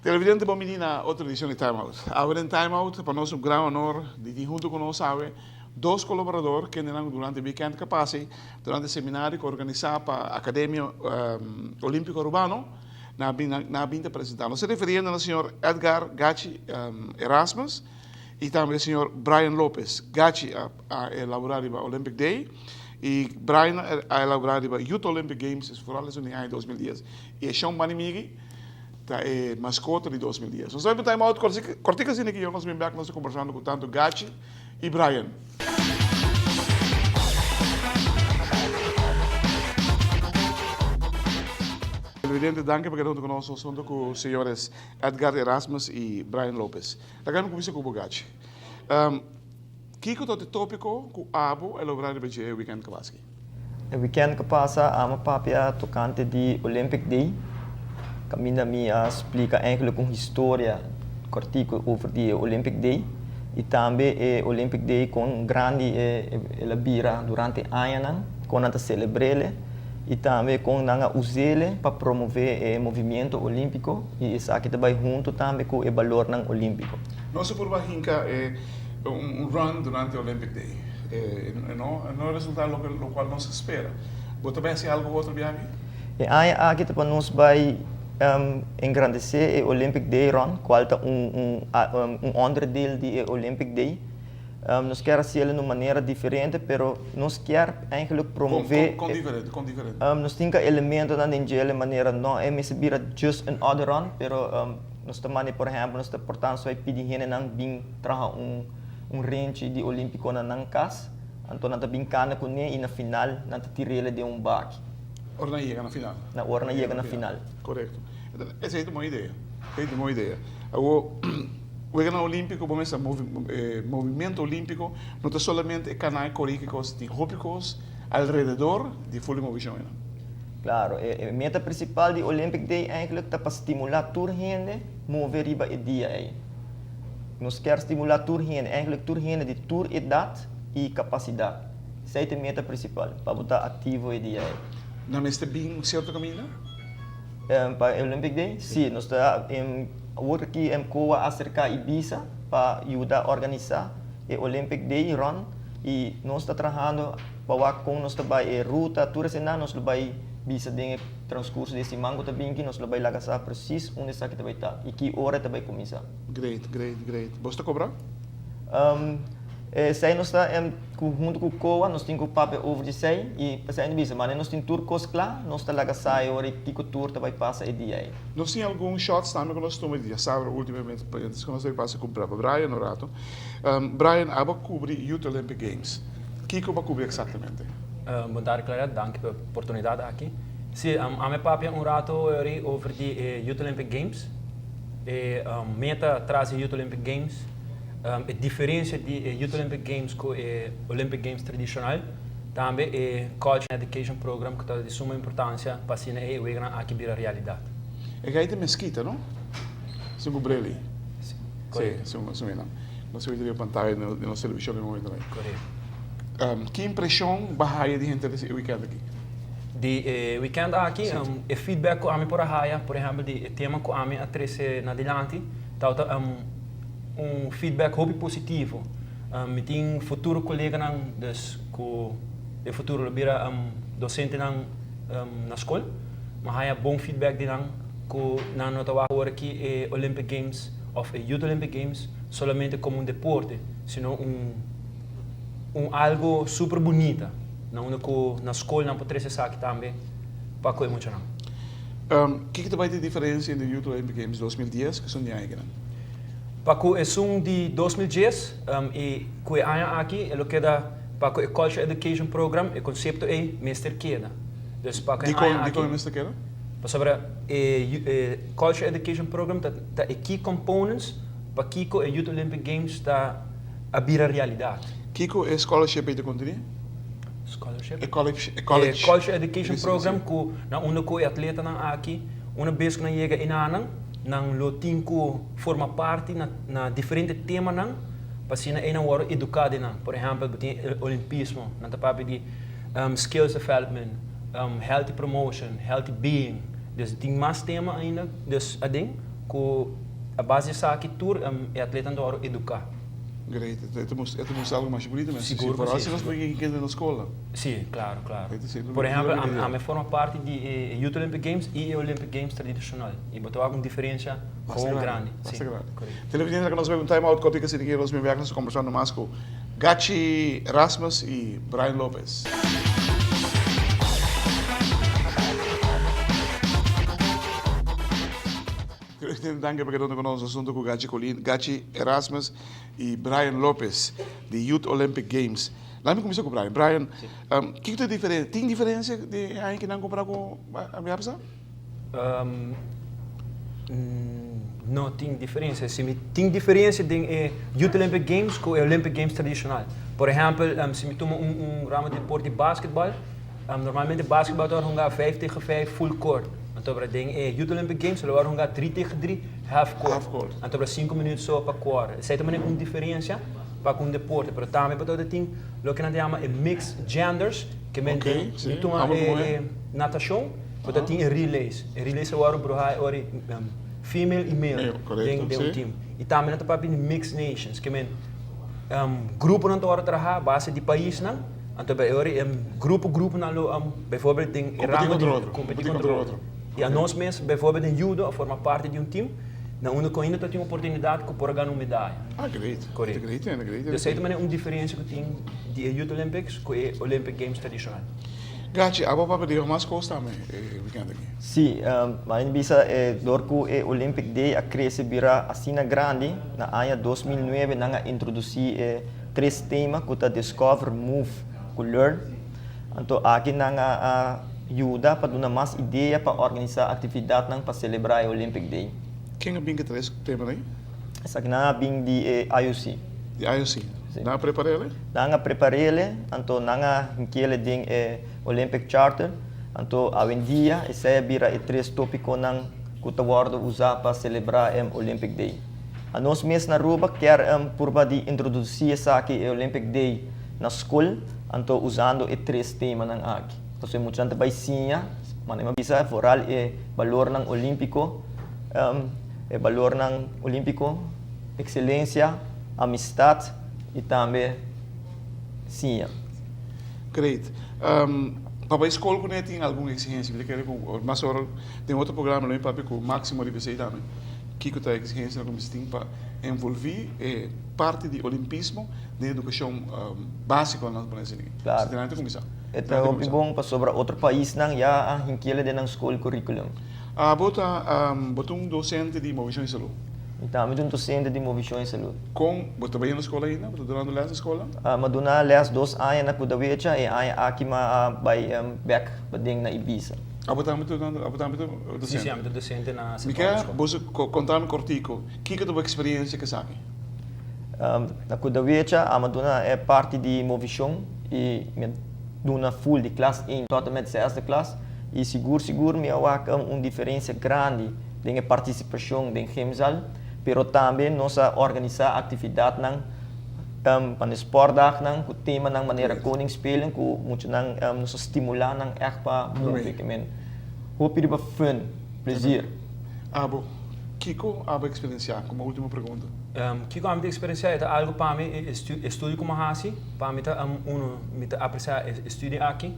Televidente bon bini na otro edicion di Time Out. Awe den Time Out pa nos un gran honor di tin hunto cu nos awe dos colaborador kendenan durante weekend ca pasi durante seminario cu organisa pa Academia Olimpico Arubano na na bin ta presenta. Nos ta referiendo na señor Edgar Gachi Erasmus y tambe señor Brian Lopez. Gachi a elabora riba Olympic Day y Brian a elabora riba Youth Olympic Games, vooral esun di aña 2010 y e shon Bani Migi Ta e mascota di 2010. Nos ta bay time out cortico asina ki yo nos bin bek nos ta conversando cu tanto Gachi y Brian. Televidente danki pa keda hunto cu nos nos hunto cu señores Edgar Erasmus y Brian Lopez. Laga mi cuminsa cu bo Gachi. Kico ta e topico cu abo a logra riba dje e weekend cu a basa aki? E weekend ku pasa amo papia tokante di Olympic Day. Kaminda mi a splika eigenlijk un historia kòrtiku over di e Olympic Day i tambe e Olympic Day kon grandi el a bira durante e añanan, kon nan ta selebr'el i tambe kon nan a us'el pa promové e movimiento olímpiko i esaki ta bai huntu tambe ku e balornan olímpiko. Nos a purba hinka e un run durante Olympic Day. E no no a resulta loke lokual nos a spera. Bo ta bai hasi algo otro biaha aki? E aña aki ta pa nos bai engrandesé e Olympic Day Run, kual ta un un un onderdeel di e Olympic Day. Nos kier hasiel den un manera diferente, pero nos kier eigenlijk promové. Kon diferente? Kon diferente? Nos tin ka elementonan den djel e manera no e mester bira just un other run, pero Nos ta manda, por ehèmpel, nos ta porta anso e pidi hendenan bin traha un un renchi di Olímpiko na nan kas. Anto nan ta bin kana kuné i na final nan ta tir'el den un baki. Ora nan yega na final. Na ora nan yega na final. Korekto. Esei ta un bon idea. Esei ta un bon idea. Awor, weganan olímpiko, bo mester e movimiento olímpiko no ta solamente e kana e kori ki kos, tin hopi kos alrededor di ful di movishon einan. Claro, e meta principal di Olympic Day eigenlijk ta pa stimula tur hende move riba e dia ey. Nos kier stimula tur hende, eigenlijk tur hende di tur edad y capacidad. Esey ta e meta principal, pa bo ta activo e dia ey. Nan mester bin un cierto caminda? Pa e Olympic Day? Si, nos ta awor aki MCOA a acerca Ibiza pa yuda organisa e Olympic Day run y nos ta trahando Pa wak kon nos ta bai e ruta, tur esena nos lo bai bisa den e transcurso di e siman ku ta binki, nos lo bai laga sa precies unda esaki ta bai ta i ki ora e ta bai kuminsá. Great, great, great. Bos ta kobra? Esei nos ta ku huntu ku COA nos tin ku papia over di esei i p'esei no bisa, mane nos tin tur kos kla, nos ta laga sa e ora i kiko tur ta bai pasa e dia ei. Nos tin algun shots tambe ku nos tuma di diasabra ultimamente, antes ku nos ta bai pasa ku Brian un rato. Brian, abo a kubri Youth Olympic Games. Kiko bo a kubri eksaktamente? Bon tardi Claret, danki pa e oportunidat aki. Si, ami a papia un rato ori over di e Youth Olympic Games, e meta tras di e Youth Olympic Games, e diferensia di e Youth Olympic Games ku e Olympic Games tradishonal, tambe e Culture and Education Program ku ta di suma importansia pa asina e weganan aki bira realidat. E gai ta meskita, no? Sin ku breli. Si, sin sin nan. Nos ta wita riba pantaya di nos televishon den momento ei. Korekto. Ki impreshon bo a haya di henter e weekend aki? Di e weekend aki, e feedback ku ami por a haya, por ehèmpel di e tema ku ami a trese na dilanti, tabata un feedback hopi positivo. Mi tin futuro koleganan, dus ku den futuro lo bira dosentenan na skol. Mi a haya bon feedback di nan. Ku nan no ta wak awor aki e Olympic Games òf e Youth Olympic Games solamente komo un deporte, sino un un algo super bunita na unda ku na skol nan por trese esaki tambe pa ku e muchanan. Kiko ta bai di diferensia entre Youth Olympic Games 2010 ku esun di aña kinan? Pa ku esun di 2010 i ku e aña aki e lo keda pa ku e Culture Education Program e konsepto ei mester keda. Dus pa ku e aña aki. Dikon e mester keda? Pasobra e Culture Education Program ta ta e key components pa kiko e Youth Olympic Games ta a bira realidat. Kiko e scholarship ei ta kontiné? Scholarship. E college, e college. E College Education Program ku na unda ku e atletanan aki una bes ku nan yega enanan nan lo tin ku forma parti na na diferente temanan pa asina einan wòrdu eduká den nan. Por ehèmpel bo tin e olimpismo, nan ta papia di skills development, healthy promotion, healthy being. Dus tin mas tema ainda dus aden ku a base di esaki tur e atletanan ta wòrdu eduká. Great. E ta mustra, e ta mustra algo masha bunito mes. Sigur ku si. si. Si nos por yega kende na skola. Si, klaro, klaro. E ta si. Por ehèmpel, ami, ami forma parti di e Youth Olympic Games i e Olympic Games tradishonal. I bo ta wak un diferensha Basta gewoon grandi. grandi. Si, Basta grandi. korekto. Televidente, laga nos bai un time out kòrtiku asina ke nos bin bèk nos ta kombersando mas ku Gachi Rasmus i Brian Lopez. Danki pa keda ku nos asuntu ku Gachi Colin, Gachi Erasmus i Brian Lopez di Youth Olympic Games. Laat mi kuminsá ku Brian. Brian, kiko ta e diferensia? Tin diferensia di e aña ku nan kompará ku aña pasá? No tin diferensia. Si mi tin diferensia den e Youth Olympic Games ku e Olympic Games tradishonal. Por ehèmpel, si mi tuma un ramo di deporte di basketbal, Normalmente basketbal ta wòrdu hungá vijf tegen vijf full court. Anto bra den e Youth Olympic Games lo wòrdu hungá drie tegen drie half court. Half court. Anto bra sinku minuut so pa kuòrda. Esei ta manera un diferensia pa ku un deporte. Pero tambe bo ta tin loke nan ta yama e mixed genders ke men Oké, den si. mi tuma Hòmber ku e muhé. e natashon bo ta tin e relays. E relays ta wòrdu bruhá e ora e female i male Male, korekto, den den un si. team. I tambe nan ta papia di mixed nations ke men gruponan ta wòrdu trahá a base di paisnan. Anto bij ora e grupo gruponan lo bijvoorbeeld den e Competi rango di contra otro. competi contra otro. I anos mes bijvoorbeeld den judo a forma parti di un team na unda cu ainda ta tin oportunidad cu por a gana un medaya. Ah, great. Correcto. Great, great, great. Dus ey ta manera un diferencia cu tin di e Youth Olympics cu e Olympic Games tradicional. Gachi, abo papia di mas cos tambe e weekend aki. Si, ma mi bisa e dor cu e Olympic Day a crece bira asina grandi, na aña 2009 nan a introduci e Tres tema ku ta Discover, Move ku Learn. Anto aki nan a a yuda pa duna mas idea pa organisá aktividatnan pa selebrá e Olympic Day. Ken a bin ku e tres temanan ei? Esakinan a bin di e IOC. Di IOC. Si. Nan a prepar'el e? Nan a prepar'el e, anto nan a hinkiel e den e Olympic Charter. Anto awendia esei a bira e tres tópikonan ku ta wòrdu usá pa selebrá e Olympic Day. Anos mes na Aruba kier purba di introduci esaki e Olympic Day na school, anto usando e tres temanan aki. Pasobra e muchanan ta bay siña, manera mi a bisa, vooral e balornan olimpico, e balornan olimpico, excelencia, amistad y tambe siña. Great. Pa bay school cune tin algun exigencia? Mi ta kere cu mas ora den otro programa lo mi papia cu Maximo riba esey tambe. Kiko ta e exigencianan ku mester tin pa envolví e parti di olimpismo den edukashon básiko nan ta pone asina aki? Klaro. Nan ta kuminsá. E ta hopi bon pasobra otro paisnan ya a hinkiel den nan skol curriculum. Abo ta bo ta un dosente di Movishon i Salú? Mi tambe ta un dosente di Movishon i Salú. Kon bo ta bayendo skola ainda? Bo ta dunando lès na skola? Mi a duna lès dos aña na Kudawecha, e aña aki mi a bai bèk paden na Ibiza. Abo tambe ta dunando, abo tambe ta docente? Si, si, ami ta docente na Mi Sint ke Paulus School. boso konta mi kortico, kiko ta bo eksperiencia ku esaki? Na Kudawecha ami a duna e parti di movishon i mi a duna full di klas ein tot en met zesde klas i sigur sigur mi a wak un diferensia grandi den e partisipashon den gymzaal, pero tambe nos a organisa aktividatnan Pa nos sportdagnan ku temanan manera Koningsspelen ku muchanan nos a stimulá nan ègt pa move ke men hopi riba fun, plezier. Abo, kiko abo eksperensiá? Komo último pregunta. Kiko ami ta eksperensiá e ta algu pa mi e estudio ku mi a hasi pa mi ta unu mi ta apresiá e estudio aki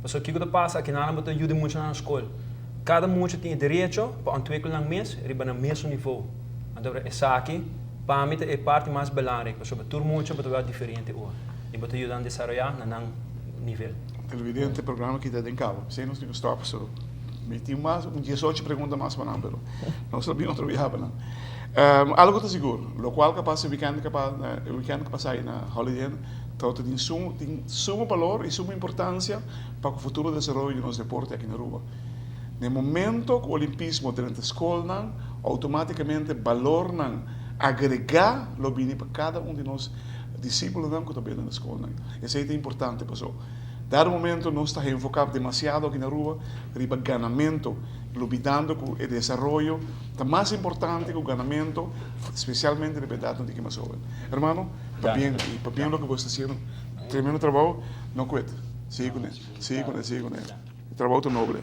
pasobra kiko ta pasa akinan bo ta yuda e muchanan na skol kada mucha tin e derecho pa ontwikkel nan mes riba nan mesun nivou anto esaki Pa mi ta e parti mas belangrijk pasobra tur mucha bo ta wèl diferente ora y bo ta yuda nan desaroyá na nan nivel. Televidente programa kita den cabo p'esei nos tin cu stop so mi tin mas un diesocho pregunta mas pa nan pero nos lo bin otro biaha pa nan. Algo ta sigur locual ca pasa e weekend ca e weekend ca pasa ayi na Holiday Inn tabata tin sumo tin sumo balor y sumo importancia pa cu futuro desaroyo di nos deporte aki na Aruba. Na e momento cu olimpismo drenta scolnan Automáticamente balornan agregá lo bini pa kada un di nos disípulonan ku ta bini na skolnan. Esei ta importante paso. Dado momento nos ta enfoca demasiado aki na Aruba riba ganamento, lubidando cu e desaroyo ta mas importante cu ganamento, specialmente riba edad di mas hoben. Hermano, pabien y pabien loke bo sta haciendo. Tremendo trabou, no quit. Sigui cune, sigui cune, sigui cune. E trabou ta noble.